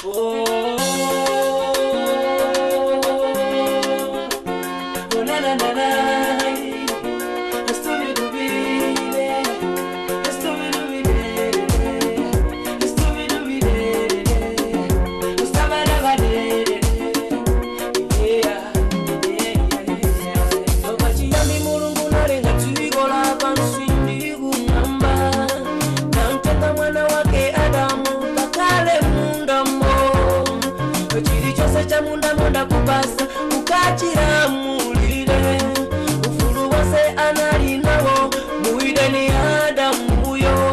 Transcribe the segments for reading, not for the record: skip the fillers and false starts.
Oh, oh, na na na na. Munda munda kupasa ukachira mulire ufulu wose anali nawo muide ni Adamu uyo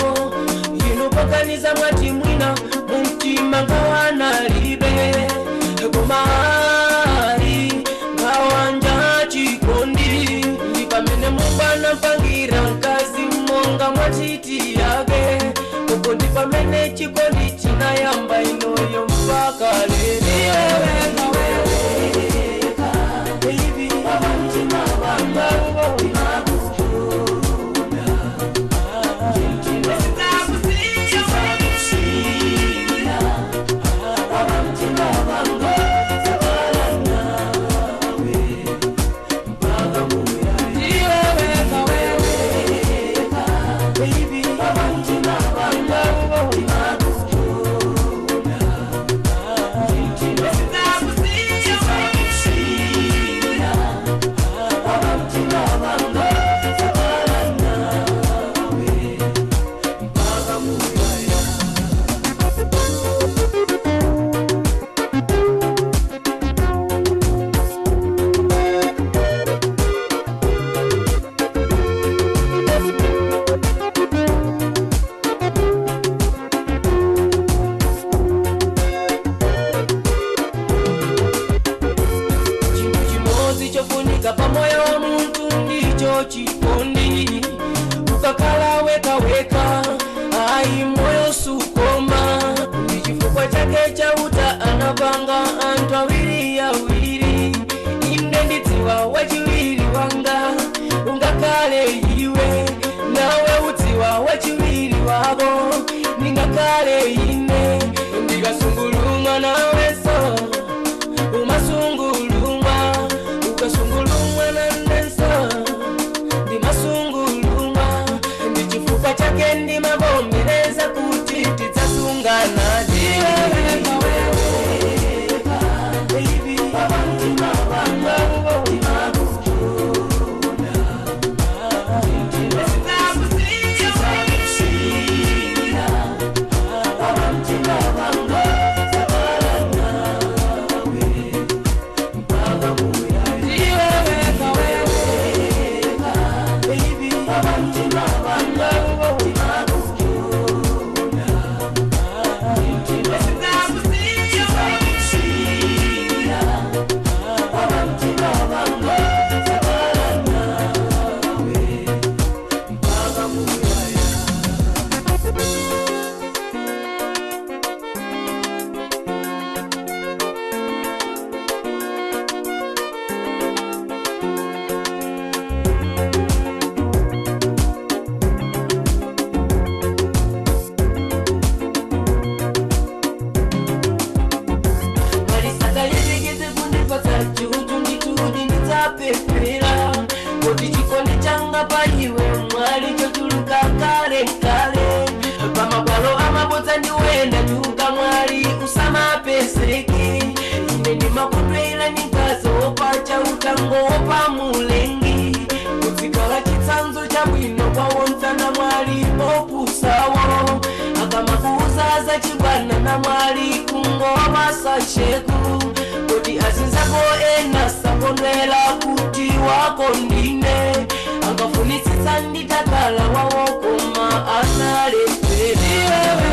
ino pakaniza mwati mwina mumtima ngawanalibe kumari ngawanja chikondi ndi pamene mubana mpangira mkazi monga mwachiti yake koko ndi pamene chikondi chinayamba inoyo mpaka lero. Pamoyo wa muntu ndicho chikondi ukakala weka weka ai moyo sukoma ndi chifukwa chake chauta anapanga anthu awiri awiri inde ndidziwa wachiwiri wanga ungakale iwe nawe udziwa wachiwiri wako ndingakale ine ndikasungulumwa naweso umasungulumwa ukasungulumwa nandenso ndimasungulumwa ndi chifukwa chake ndimavomereza kuti tidzasungana. Kuti chikondi changa paiwe mwali chochuluka kale kale pamabwalo amabodza ndiwenda chuka mwali usamapeseke ine ndimakondwera ninkazi wopa chautango wopa mulengi kutsikala chitsanzo chabwino kwawontsana mwali opusawo akamakuuzaza chibwana na mwali kungowapasa cheku kuti azinzako ena sakondwera kuti wako ndine angafunitsitsa nditakala wawo koma analepera.